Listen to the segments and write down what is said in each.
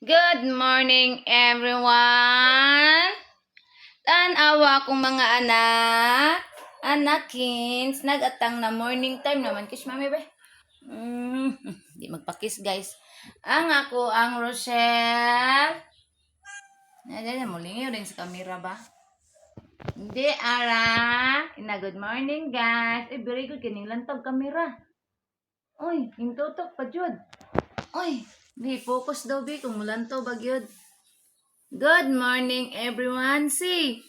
Good morning, everyone! Tan-awa akong mga anak. Anakins, nagatang na morning time naman. Kiss mami ba? Di magpa-kiss, guys. Ang ako, ang Rochelle. Nadala mo, lingaw rin sa camera ba? Hindi, ara. Ina, good morning, guys. Eh, very good. Kining lantog camera. Uy, hintutok pa, jud. Uy, di, focus daw, bi. Kung mulantaw ba, gyud. Good morning, everyone. See.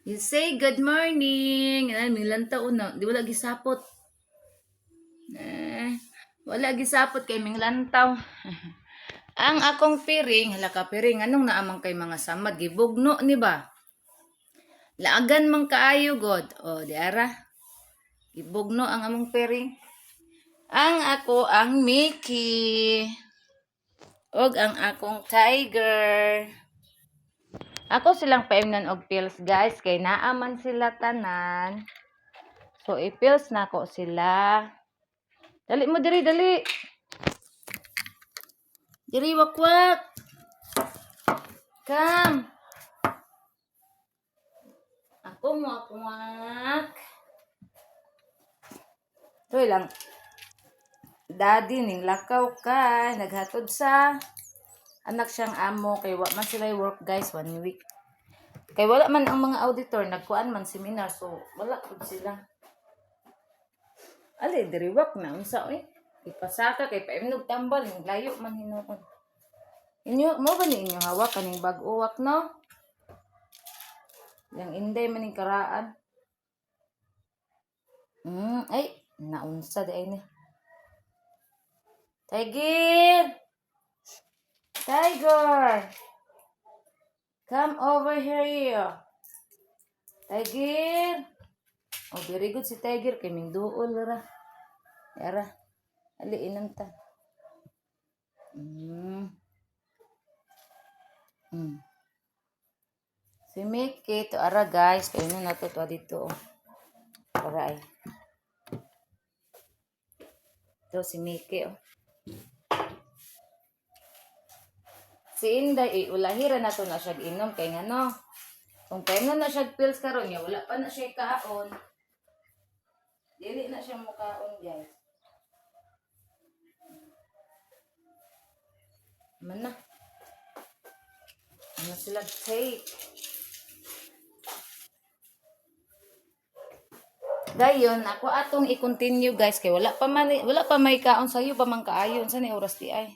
You say good morning. Ay, may lantaw na. Di wala gisapot. Eh, wala gisapot kay ming lantaw. Ang akong piring, hala ka piring, anong naamang kay mga samad gibugno ni ba? Laagan man kaayo god. O, di ara. Gibugno ang among piring. Ang ako ang Mickey. Og ang akong tiger. Ako silang paimnan og pills, guys, kay naaman sila tanan. So i-pills nako sila. Dali mo diri, dali. Diri, wakwak. Come. Ako mo wakwak. Ito lang. Daddy ning lakaw ka naghatod sa anak siyang amo kay wa man sila work, guys, one week. Kay wala man ang mga auditor nagkuan man seminar, so wala pud sila. Ali diri wak na unsa oy. Ipasaka kay paimnog tambal ning layo man hinuon. Inyo mo ba ni inyo hawak kaning bag-o wak no? Yang inday man ning karaan. Ay, naunsa di ay ni. Tiger! Tiger! Come over here. Tiger! Oh, very good si Tiger. Kay ming duol ra. Yara. Ali, inom ta. Si Mickey, to ara guys. Kayo na nato to dito. Oh. Para ay. Ito si Mickey, oh. Si Inday, eh, ulahira na to na siya inom kay ngano. Kung time na na siya pills karon niya, wala pa na siya kaon. Dili na siya mukaon, guys. Man na. Ano sila take? Dayon ako atong i-continue, guys, kay wala pa man wala pa may kaon sayo pa man kaayo unsa ni oras di ay.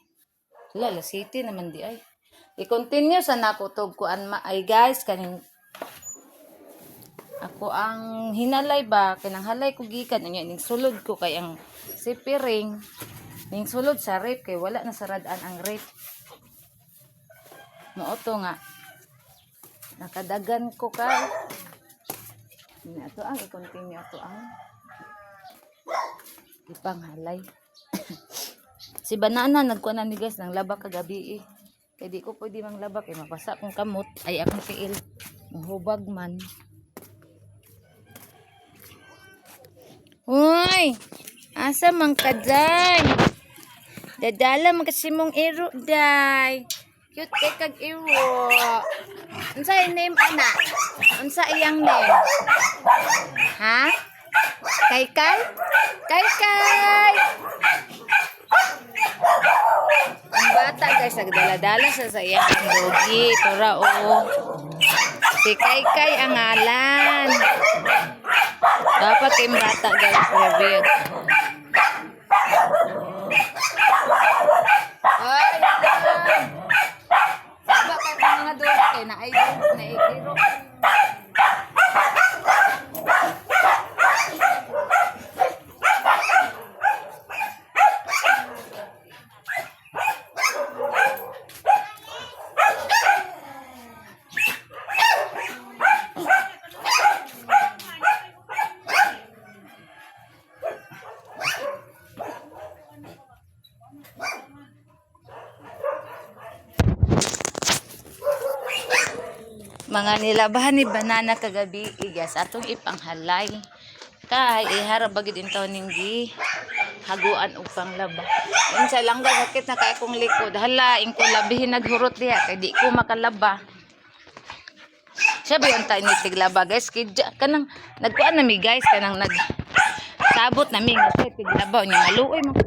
Wala, alas 7 naman di ay. I-continue sa nako tog kuan ma ay guys kaning ako ang hinalay ba kanang halay ko gikan unya ning sulod ko kay ang sipiring ning sulod sa rep kay wala na saradaan ang rep. Mao to nga nakadagan ko kay na ato ang i-continue ato ang ipanghalay. Si Banana nagkuha na ni guys ng laba kagabi eh. Kay di ko pwede mang laba kay mapasa akong kamot ay akong tiil. Mahubag man. Uy! Asa man ka day? Dadala man kasi mong iro day. Cute kay kag iro. Unsa iyang name ana? Unsa iyang name? Ha? Kay Kay? Kay Kay! Ang bata guys, nagdala-dala sa iyang doggy. Tura oh. Si Kay Kay ang ngalan. Dapat kayong bata guys, review. Ay, yan. Saba kay mga doggy kay naay naigiro. Mga nilabahan ni Banana kagabi, igas atong ipanghalay. Kay iharap bagid in taon ning gi. Haguan og panglaba. Unsa lang ga, sakit na kay akong likod. Hala, ingko labihin naghurot diha kay di ko makalaba. Siya ba yung tayo ni tiglaba, guys? Kay kanang nagkuan na mi, guys, kanang nag sabot na mi nga siya tiglaba niya, maluoy man ko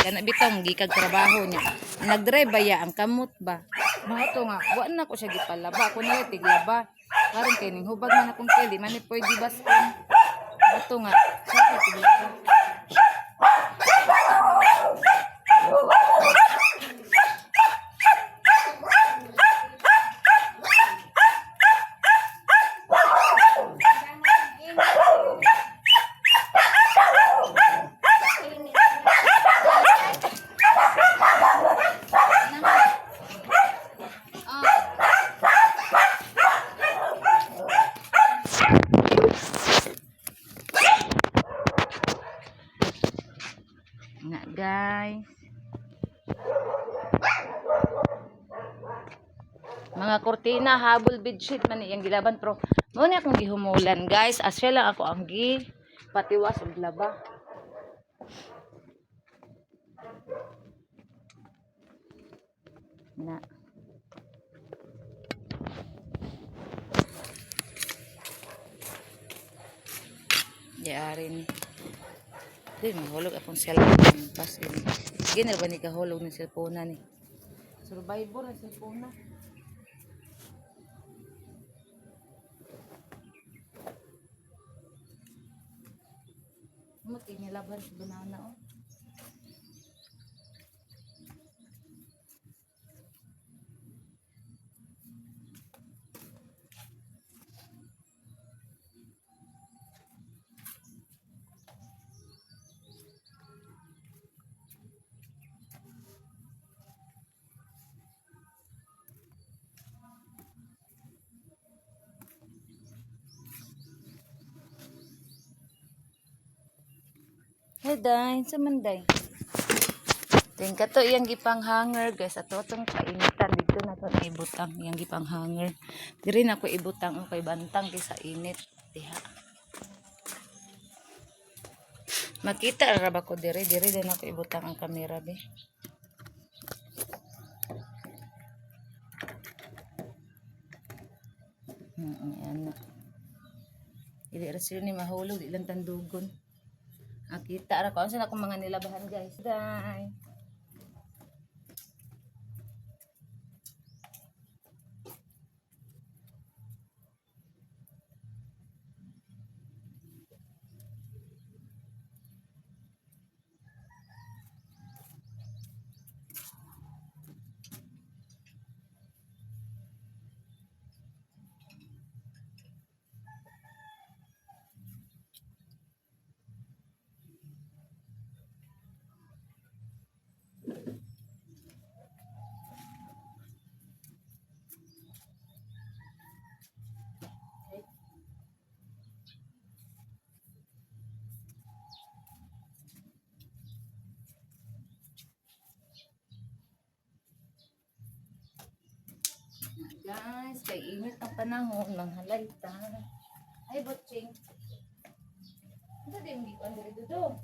kana bitaw gikag trabaho niya. Nagdrive ba ya ang kamot ba? Mao to nga wa na ko siya gipalaba, ako na tiglaba. Karon kay ning hubag man akong keli, man ni pwede baskon. Mao to nga siya siya tiglaba. Nga, guys. Mga kortina, habol, bedsheet man iyang gilaban, pero mao ni akong gihumulan, guys. As siya lang ako ang gi patiwas og laba. Na. Yari ni. Di, mahulog akong cellphone. Pas yun. Sige na ba ni kahulog ng cellphone na ni? Survivor ang cellphone na. Muti nilaban sa banana, oh. Hey, day, sa man day. Ting kato iyang gipang hanger, guys, ato atong painitan dito na to ibutang iyang gipang hanger. Diri na ko ibutang okay bantang kay sa init diha. Makita ra ba ko diri? Diri din ako ibutang ang kamera be. Ayan na. Dili ra sila ni mahulog, di lang tandugon. Nakita ra ko. Ano sila akong mga nilabahan, guys? Bye. Guys, kay init ang panahon, manghalay ta. Ay, butching. Ano din hindi ko ang diri dudo?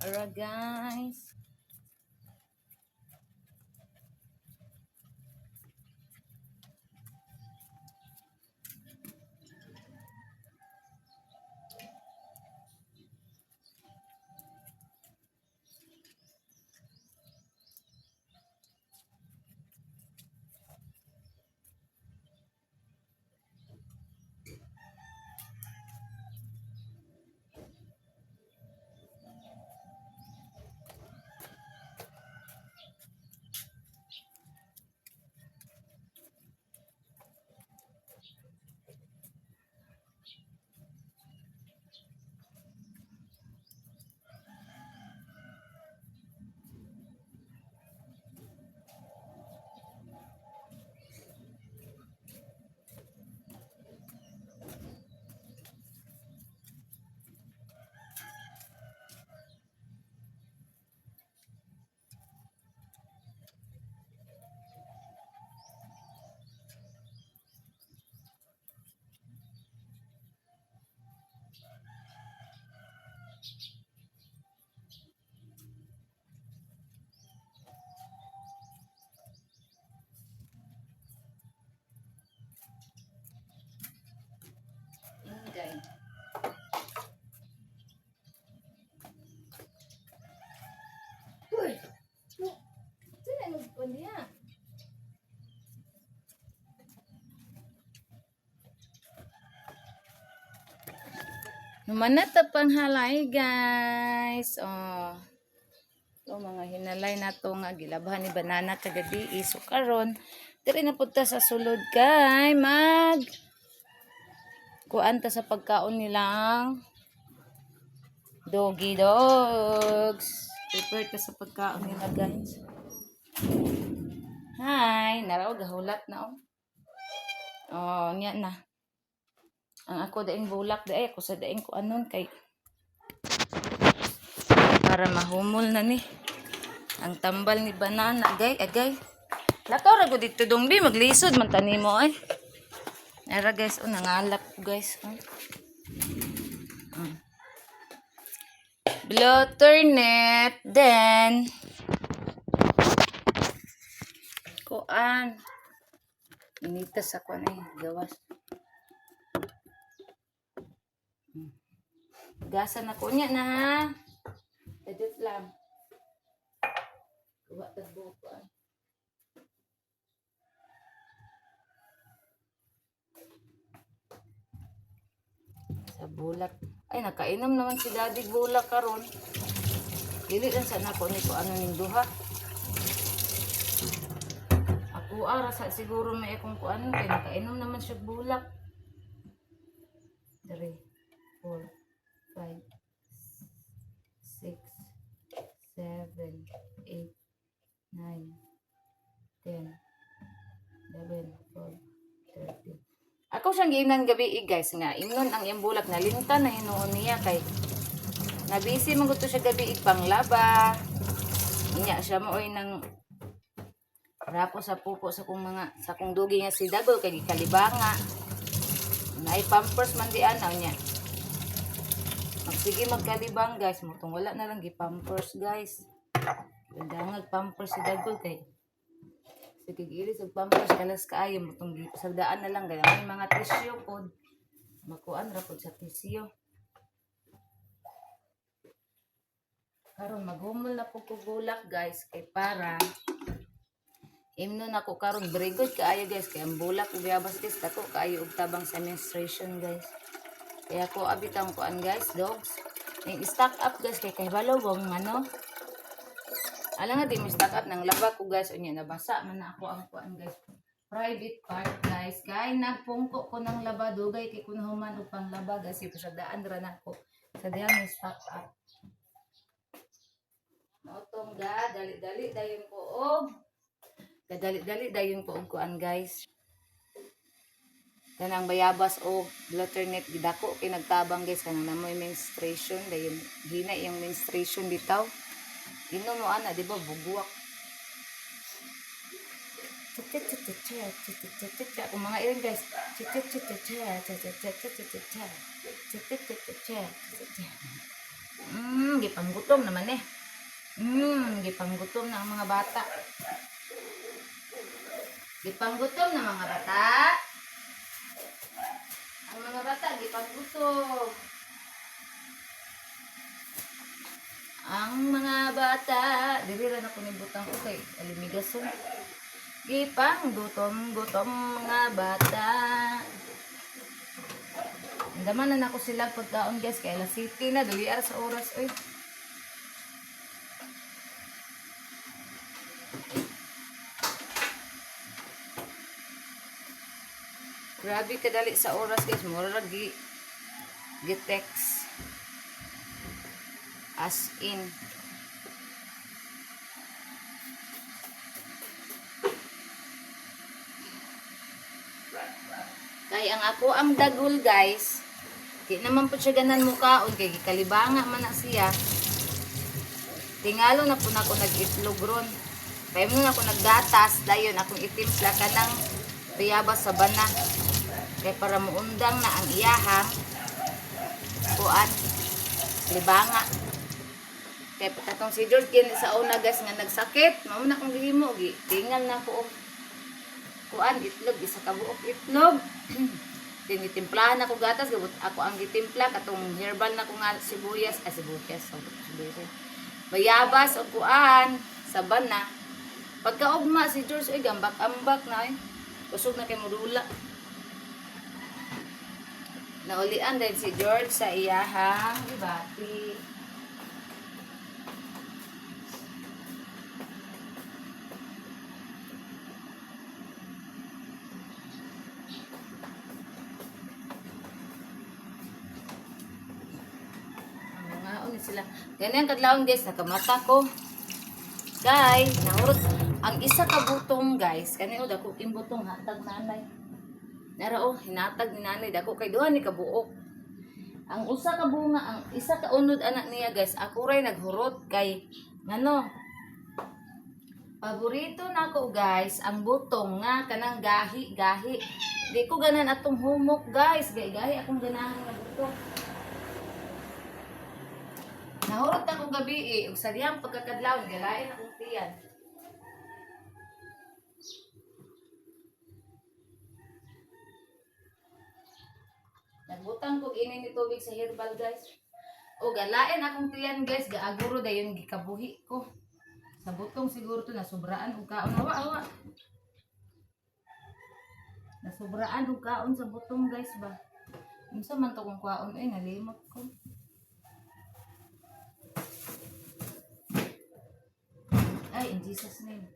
Alright, guys. Ingay. Uy! Sino nagpon niya? Humanata panghalay, guys. Oh. So, mga hinalay na to nga gilabhan ni banana kagabi. So karon diri na punta sa sulod kay mag kuan ta sa pagkaon nilang doggy dogs. Prepare ta sa pagkaon nila, guys. Hi, naraw gahulat na oh. Oh, nya na. Ang ako daing bulak daay ako sa daing kuanon kay para mahumol na ni. Ang tambal ni banana, agay, agay. Lakaw ra ko dito dong bi, maglisod man tani mo ay. Ara guys, oh, nangalap ko guys. Oh. Blue turnip, then kuan. Inita sa kuan ay gawas. Gasa na ko niya na ha. Edit lang. Kuha tagbo ko ah. Sa bulak. Ay, nakainom naman si Daddy bulak karon. Dili lang sa nako ni ko ano ning duha. Ako ara sa siguro may akong kuan kay nakainom naman siya bulak. 3, 4, 5, 6, 7, 8, 9, 10, 11, 12, 13. Ako siyang giinan gabi eh, guys, nga imnon ang iyang bulak nalinta na hinuon niya kay nabisi man gud to siya gabi panglaba. Inya siya mo oy nang rapo sa pupo sa kong mga sa kong dugi nga si Dagol kay gikalibanga. Naay pampers man di anaw niya. Magsige magkalibang guys, mutong wala na lang gipampers guys. Gandangag pampers si Dagol kay sige giilis og pampers kalas kaayo mutong sagdaan na lang kay may mga tissue pod. Makuan ra pod sa tissue. Karon maghumol na po ko bulak guys kay para imnon ako karon very good kaayo guys kay ang bulak ug yabas guys dako kaayo og tabang sa menstruation guys. Kaya ko abitang kuan guys, dogs. Ning stock up guys kay kahibalo wong ano. Ala nga di mo stock up nang laba ko guys unya nabasa man na ako ang kuan guys. Private part guys kay nagpungko ko ng laba dugay kay kun human og panglaba guys daan ra nako. Sa diha may stock up. Mautong ga dali-dali dayon ko og kadali-dali dayon ko og kuan guys. Kanang bayabas o turnip gidako kay nagtabang guys kanang namoy menstruation dayon hina yung menstruation bitaw. Inom mo ana di ba bugwak. Cha cha cha cha cha cha cha cha cha cha. Kung mga ilan guys. Cha cha cha cha cha cha cha cha cha cha cha cha cha cha cha cha cha cha. Gipanggutom naman eh. Gipanggutom na ang mga bata. Gipanggutom na mga bata. Ang mga bata, gipanggutom. Ang mga bata, dili ra na ko ni butang ko kay alimigason. Gipanggutom, gutom mga bata. Andaman na nako sila pagkaon, guys, kay alas 7 na dali ara sa oras oy. Grabe kadali sa oras, guys, mura ra gi gi-text. As in. Kay ang ako ang dagol, guys. Di naman po siya ganan mukaon kay gikalibanga man na siya. Tingalo na po na ako nag-itlog ron. Kaya mo na ako naggatas, dayon akong itimpla kanang bayabas sa bana. Kay para muundang na ang iyahang kuan libanga. Kay katong si George kini sa una, guys, nga nagsakit, mao na akong gihimo gi tingal na ko og kuan itlog, isa ka buok itlog. Tinitimplahan ako gatas, gabot ako ang gitimpla katong herbal na ko nga sibuyas, ay sibuyas, oh, sibuyas. Bayabas o kuan, saban na. Pagkaugma si George ay gambak-ambak na ay. Kusog na kay mudula. Naulian din si George sa iyahang gibati. Ang mga ni sila. Ganyan kadlawon, guys, nakamata ko. Kay, nahurot ang isa ka butong, guys. Kani o dako king butong hatag nanay. Nara oh, hinatag ni nanay dako kay duha ni kabuok. Ang usa ka bunga, ang isa ka unod anak niya, guys, ako ray naghurot kay ngano. Paborito nako, guys, ang butong nga kanang gahi gahi. Di ko ganan atong humok, guys, gay gahi akong ganahan nga butong. Nahurot ako gabi eh, ug sa diyang pagkakadlawon galain akong tiyan. Nagbutang kog ini ni tubig sa herbal, guys. O galain akong tiyan, guys, gaaguro dayon gikabuhi ko. Sa butong siguro to nasubraan og kaon, awa awa. Nasubraan og kaon sa butong, guys, ba. Unsa man to kung kwaon ay nalimot ko. Ay, in Jesus name.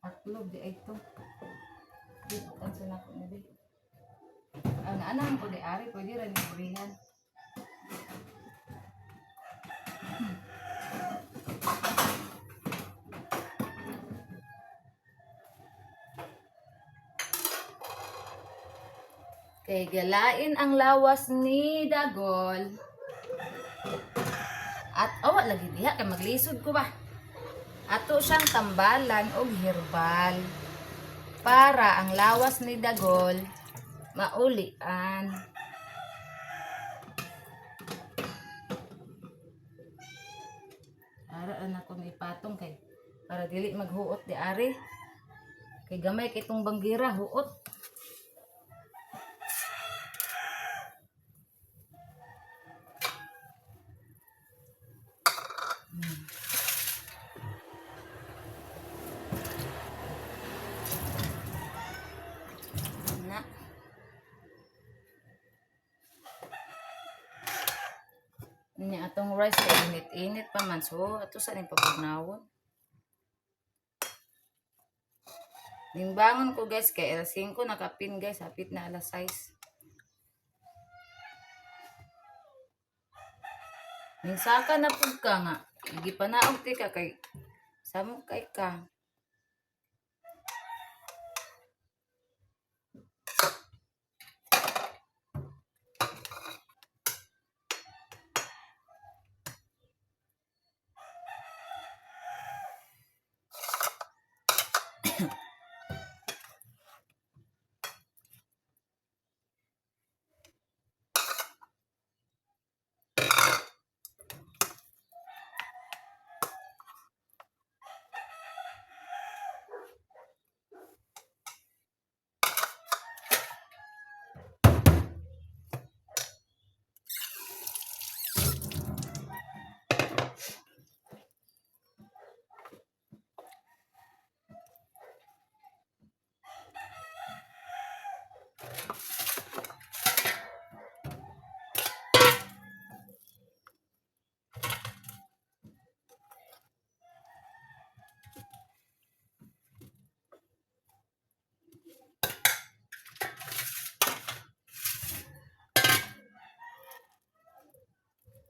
Taklob di ay to. Di bukan sa nako na di. Ang anang ko di ari pwede ra ni burihan. Kay galain ang lawas ni Dagol. At awa lagi diha kay maglisod ko ba. Ato siyang tambalan og herbal para ang lawas ni Dagol maulian. Ara na ko ipatong kay para dili maghuot di ari. Kay gamay kay itong banggira huot. Na. Nya atong rice kay init-init pa man, so ato sa ning pabugnawon. Nimbangon ko, guys, kay alas 5 nakapin, guys, hapit na alas 6. Minsaka na pud ka nga. Gipanaog ti ka kay samok kay ka.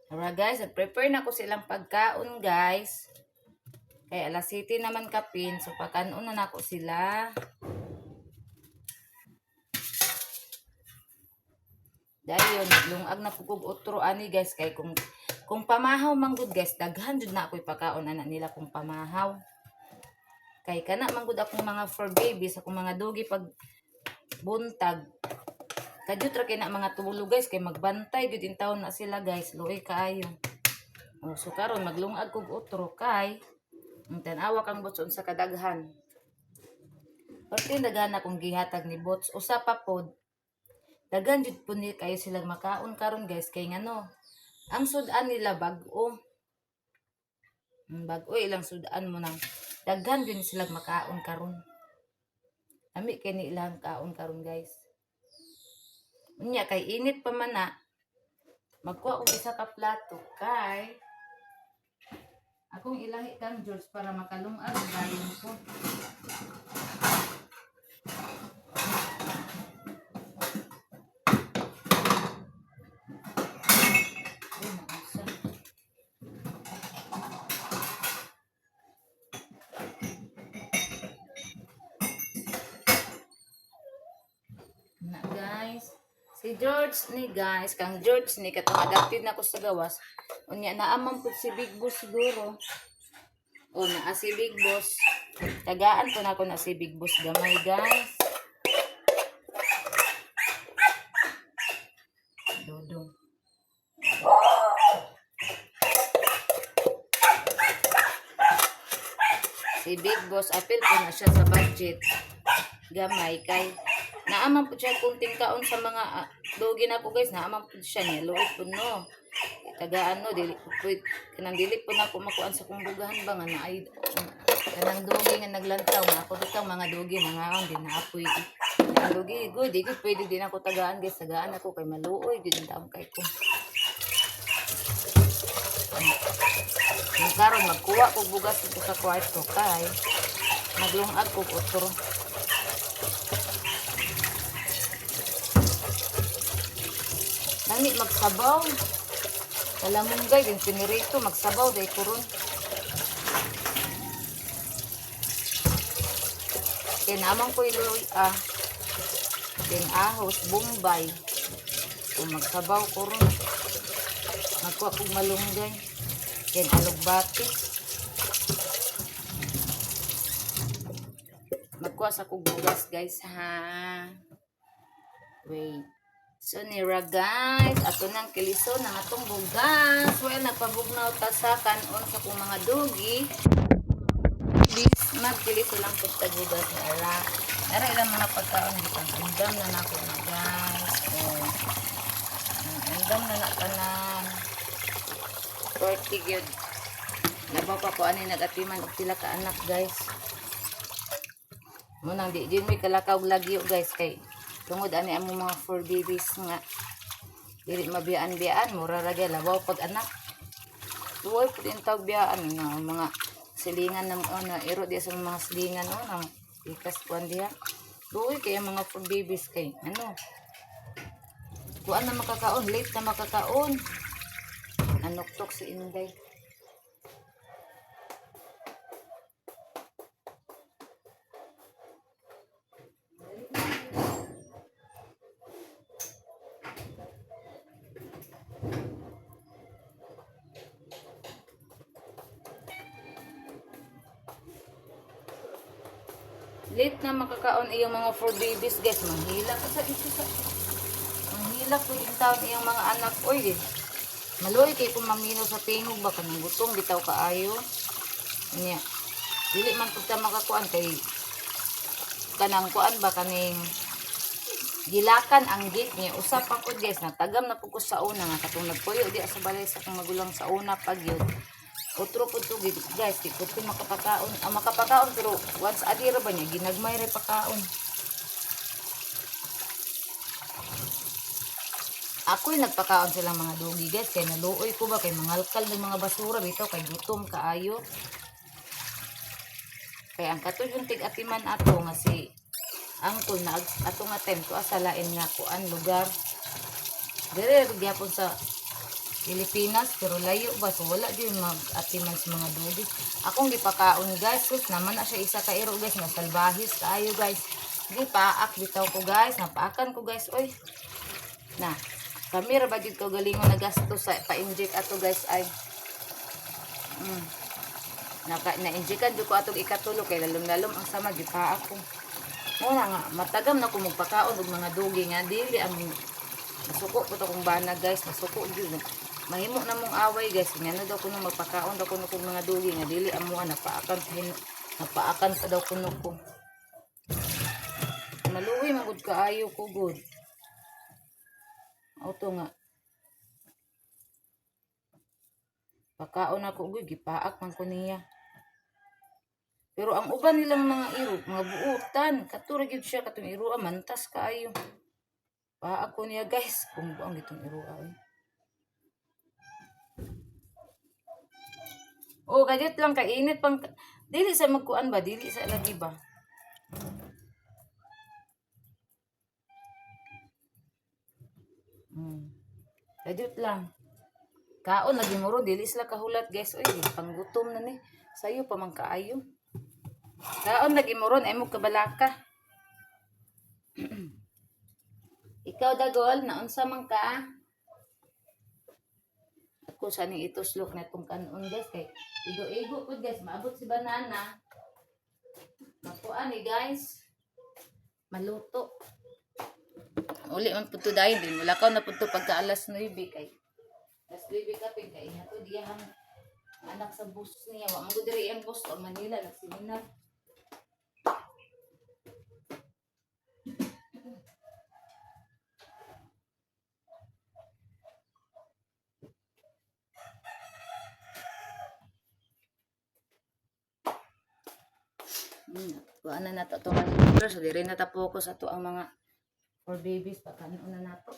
Alright guys, nag-prepare na ko silang pagkaon, guys. Kay alas 7 naman kapin, so pagkaon na nako sila. Dayon, naglungag na pud kog otro ani, guys, kay kung pamahaw man gud, guys, daghan jud na ako'y pakaon ana nila kung pamahaw. Kay kana man gud akong mga fur babies, akong mga dugi pag buntag. Kadyot ra kay na mga tulo, guys, kay magbantay gyud intawon na sila, guys, luoy kaayo. Oh, so karon maglungag kog otro kay ang tan-awa kang Bots unsa kadaghan. Parte daghan akong gihatag ni Bots, usa pa pod. Daghan jud po ni kayo silang makaon karon, guys, kay ngano ang sudan nila bag-o. Bag-o ilang sudan mo nang daghan jud ni silang makaon karon. Ami kay ni ilang kaon karon, guys. Unya kay init pa man na. Magkuha og isa ka plato kay akong ilahi kang George para makalungag dayon ko. Ay, nausa. Na guys. Si George ni guys, kang George ni katong adapted na ko sa gawas. Unya naaman pud si Big Boss siguro. O naa si Big Boss. Tagaan po na ako na si Big Boss gamay, guys. Dodong. Si Big Boss apil po na siya sa budget gamay kay naaman po siya kunting kaon sa mga dugi na po, guys. Naaman po siya niya, luoy po no tagaan no dili po kanang dili po na ako makuan sa kong dugahan ba nga naay kanang dugi nga naglantaw nga ako bitaw mga dugi nangaon din na apoy ang dugi good di gud pwede din ako tagaan, guys. Tagaan ako kay maluoy gud ang taong kay ko. Kung karon magkuha kog bugas dito sa kwarto kay naglungag kog otro. Nami magsabaw. Kalamunggay din pinirito magsabaw day kuron. Kay naman ko iluwi ah. Din ahos bombay. Kung magsabaw kuron. Magkuha kog malunggay. Then alugbati. Magkuha sa kog bugas, guys, ha. Wait. So nira guys, ato nang kilison ang atong bugas. Well, nagpabugnaw ta sa kanon sa kong mga dugi. Bis magkiliso lang pud tag bugas na ara. Ara ilang mga pagkaon gitang andam na nako na, guys. Oh. Ang andam na na tanan. 40 gyud. Labaw pa ko ani nagatiman og pila ka anak, guys. Munang di din mi kalakaw lagyo, guys, kay tungod ani among mga four babies nga dili mabiyaan-biyaan, mura ra gyud labaw pag anak. Luoy pud in tawag biyaan nga mga silingan na oh, na iro di sa mga silingan oh nang ikas kuan diha. Luoy kay ang mga four babies kay ano. Kuan na makakaon, late na makakaon. Nanuktok si Inday. Late na makakaon iyong mga four babies, guys. Manghila ka sa ito sa. Manghila ko yung taon iyong mga anak. Oy, di. Maluoy kay kung mamino sa tingog ba kanang gutom bitaw kaayo. Nya. Dili man pud ta makakuan kay kanang kuan ba kaning gilakan ang gate niya. Usa pa pud, guys, natagam na pud ko sa una nga katong nagpuyo di sa balay sa akong magulang sa una pag yun. Otro pud to, guys, di pud ko makapakaon. Ah, makapakaon pero once a day ra ba niya, ginagmay ra pakaon. Ako'y nagpakaon silang mga dugi, guys, kay naluoy ko ba kay mangalkal ng mga basura bitaw kay gutom kaayo. Kay ang katong yung tig-atiman ato nga si angkol na ato nga time to asa lain nga kuan lugar. Dire gyapon sa Pilipinas, pero layo ba, so wala gyud mag-atiman sa mga dugi. Akong gipakaon, guys, sus naman na siya isa ka iro, guys, nga salbahis kaayo, guys. Gipaak bitaw ko, guys, napaakan ko, guys, oy. Na, kami ra ba jud ko galingon na gasto sa pa-inject ato, guys, ay. Naka na-injectan jud ko atong ikatulo kay lalom-lalom ang sama, gipaak ko. Muna nga matagam na ko magpakaon og mga dugi nga dili ang nasuko po to kong bana, guys, nasuko gyud. Mahimo na mong away, guys, ngano daw kuno magpakaon daw kuno kong mga dugi nga dili amo napaakan pa napaakan pa daw kuno ko. Maluwi man gud kaayo ko gud. Auto nga. Pakaon ako gud, gipaak man ko niya. Pero ang uban nilang mga iro, mga buutan, katura gyud siya katong iroa, mantas kaayo. Paak ko niya, guys, kung buang gitong iroa eh. Oh, kadiyot lang kay init pang dili sa magkuan ba, dili sa lagi ba. Kadiyot lang. Kaon lagi mo ron, dili sila kahulat, guys. Oy, di panggutom na ni. Sayo pa man kaayo. Kaon lagi mo ron, ay mo kabalaka. Ikaw dagol, naunsa man ka? Ako sa ning ituslok na itong kanon, guys, kay igo-igo po, guys, maabot si banana. Makuan ni, guys. Maluto. Uli man pud to dayon, di mulakaw na pud to pagka alas 9 kay alas 9 kapin kay to diyahang anak sa bus niya. Wa man gud diri ang bus o Manila nagseminar. Kuan na nato itong mga, so diri na ta focus ato ang mga for babies pa kanon na nato.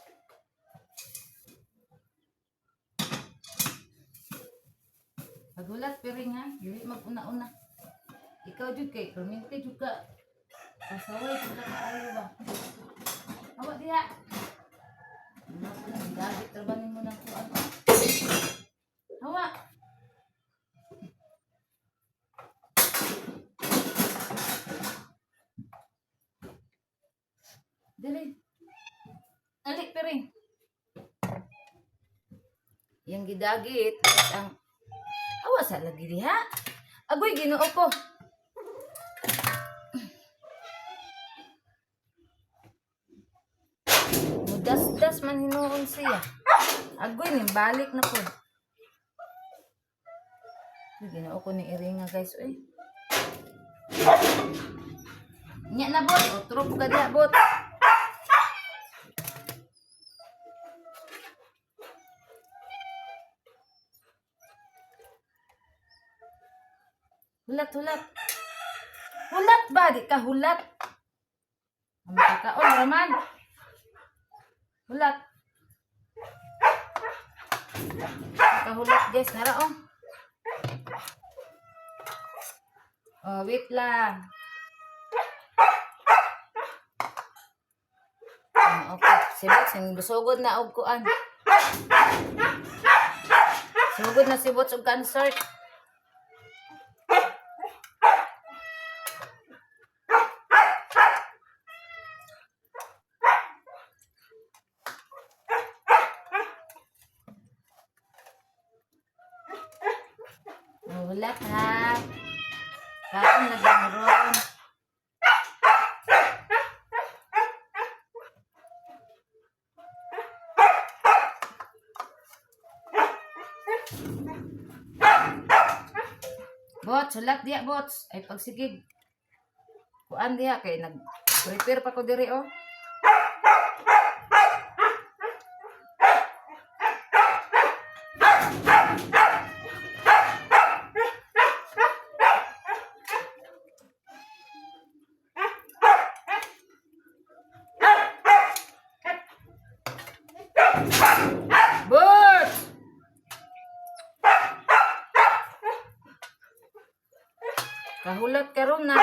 Pagulat piring ha, dili mag-una-una. Ikaw jud kay permente jud ka. Pasaway jud ka kaayo ba. Hawa diha. Gabit trabanin mo ng kuan. Hawa. Dili. Alik piring. Yang gidagit ang awa sa lagi diha. Agoy, Ginoo ko. Mudas-das man hinuon siya. Agoy ni balik na po. Uy, Ginoo ko ni iringa, guys, uy. Nya na bot, otro po ka diha bot. Hulat, hulat. Hulat ba? Di ka hulat. Ang makakaon, raman. Hulat. Kahulat, guys. Nara, oh. Oh, wait lang. Ah, okay. Si Bots, yung sugod na og kuan. Sugod na si Bots og concert. Oh, hulat ha. Kaon na ron. Bots, hulat diya, Bots. Ay, pagsigig. Kuan diya, kay nag-prepare pa ko diri, oh. Bots! Kahulat karon na.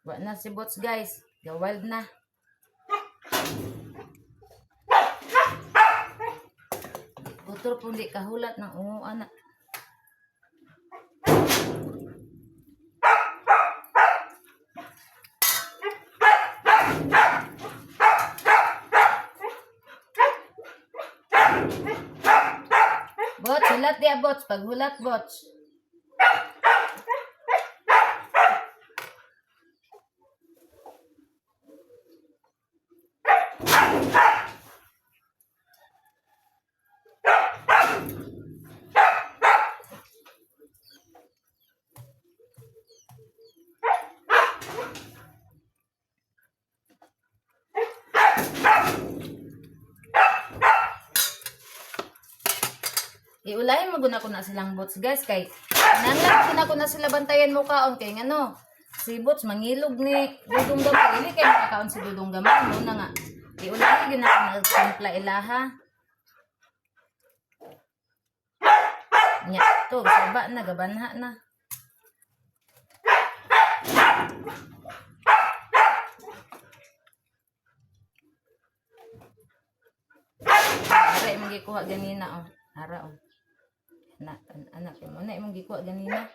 Wa na si Bots, guys. Ga wild na. Utro po di kahulat ng ungo ana. Bots, hulat diya, Bots. Paghulat, Bots. Iulahin mo guna ko na silang Bots, guys, kay nanglan guna ko na sila bantayan mo kaon kay ngano si Bots mangilog ni Dudong Gamay, dili kay makakaon si Dudong Gamay mo na nga iulahin guna ko na timpla ilaha nya to saba na gabanha na. Ara imong gikuha ganina oh. Ara oh. Na anak mo na imong gikuha ganina.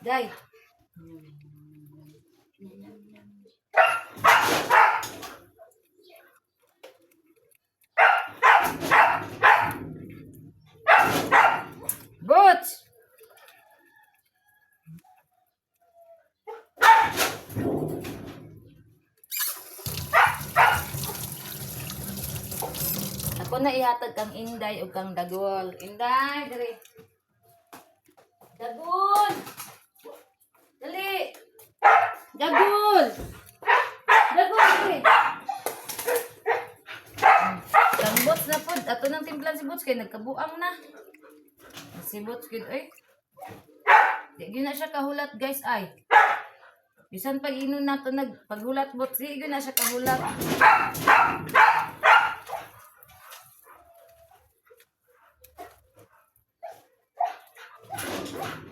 Day. Boots! Ako na ihatag kang Inday ug kang Dagol. Inday, diri. Dagol! Dali! Dagol! Dagol, diri. Kang Bots na pod, ato nang timplan si Bots kay nagkabuang na. Si Bots gid oy. Di gyud na siya kahulat, guys, ay. Bisan pag inon nato nag paghulat, Bots, di gyud na siya kahulat.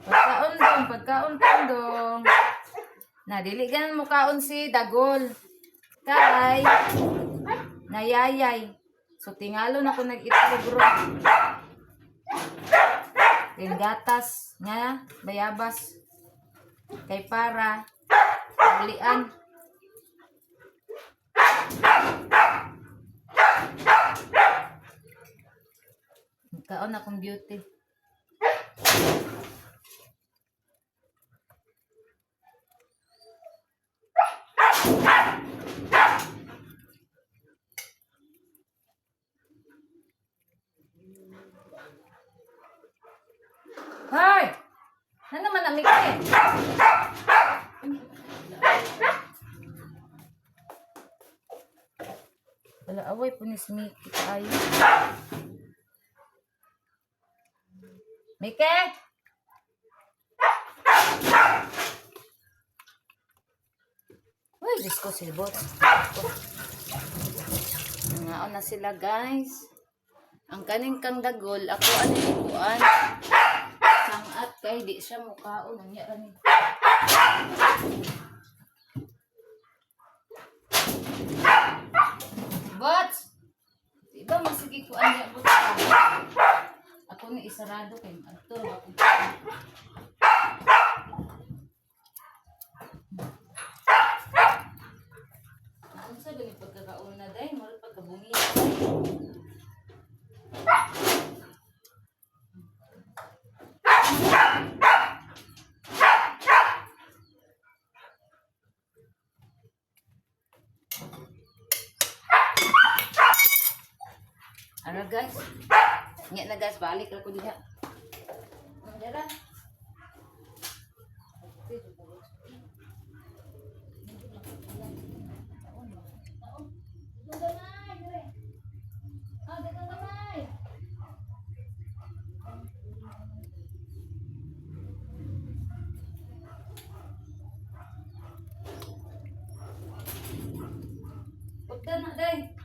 Pagkaon dong, pagkaon dong. Na dili ganan mo kaon si Dagol. Kay nayayay. So tingalo na ko nag-itlog ro. Gatas nga bayabas. Kay para ulian. Kaon akong beauty. Hoy! Ano naman ang Mickey? Wala away po ni si Mickey kaayo. Mickey! Uy, Diyos ko, silbot. Nangaon na sila, guys. Ang kaning kang Dagol, ako ano yung kuan. Sangat kay di siya mukaon ang ra ni. Bots! Di ba masige ko ang Bots ka? Ako ni isarado kay maadto ako. Unsa gani pagkakauna day, murag pagkabungi. Ano, guys? Nya na, guys, balik ra ko diha. Dara. Gamay, dire. Ah, dagang gamay. Pagka na, day.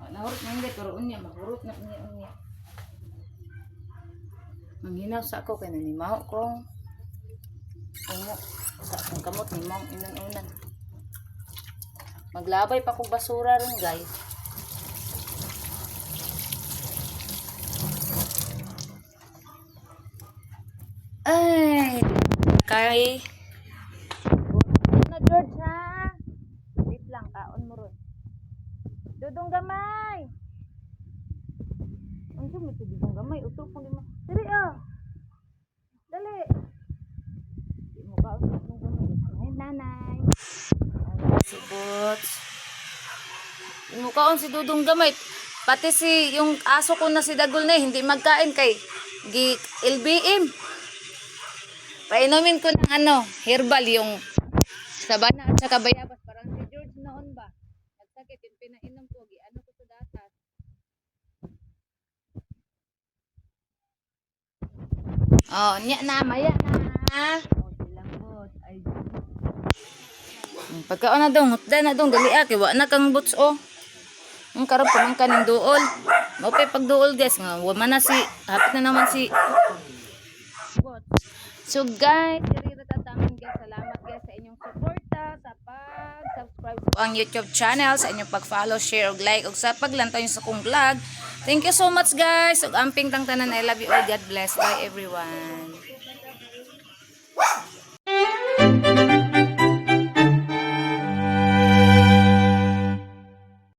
Wala. Nahurot na hindi, pero unya, mahurot na unya unya. Manghinaw sa ako kay nanimaho kong umo sa akong kamot ni mong inan-unan. Maglabay pa kog basura ron, guys. Ay, kay na George ha. Wait lang, kaon mo ron. Dudong gamay. Unsa mo to, dudong gamay? Uto pong lima. Dali ah. Dali. Di mo kaon, dudong gamay. Ay, nanay. Ay, si Boots. Di mo kaon si Dudong gamay. Pati si yung aso ko na si Dagol na eh, hindi magkain kay gi LBM. Painumin ko ng ano, herbal, yung sabana at saka bayabas. Parang si George noon ba? Nagsakit yung pinainom ko, gi ano ko sa gatas. Oh, nya na, maya na. Ay, Pagkaon na dong, hutda na dong, dali ah, kay wa na kang boots oh. Ang karap pa man kaning duol. Mao pay pagduol, guys, nga wa man na si hapit na naman si Boots. So guys, diri ra ta tamin, guys. Salamat, guys, sa inyong suporta sa pag-subscribe sa ang YouTube channel, sa inyong pag-follow, share ug like ug sa paglantaw niyo sa kong vlog. Thank you so much, guys. Ug amping tang tanan. I love you all. God bless. Bye, everyone.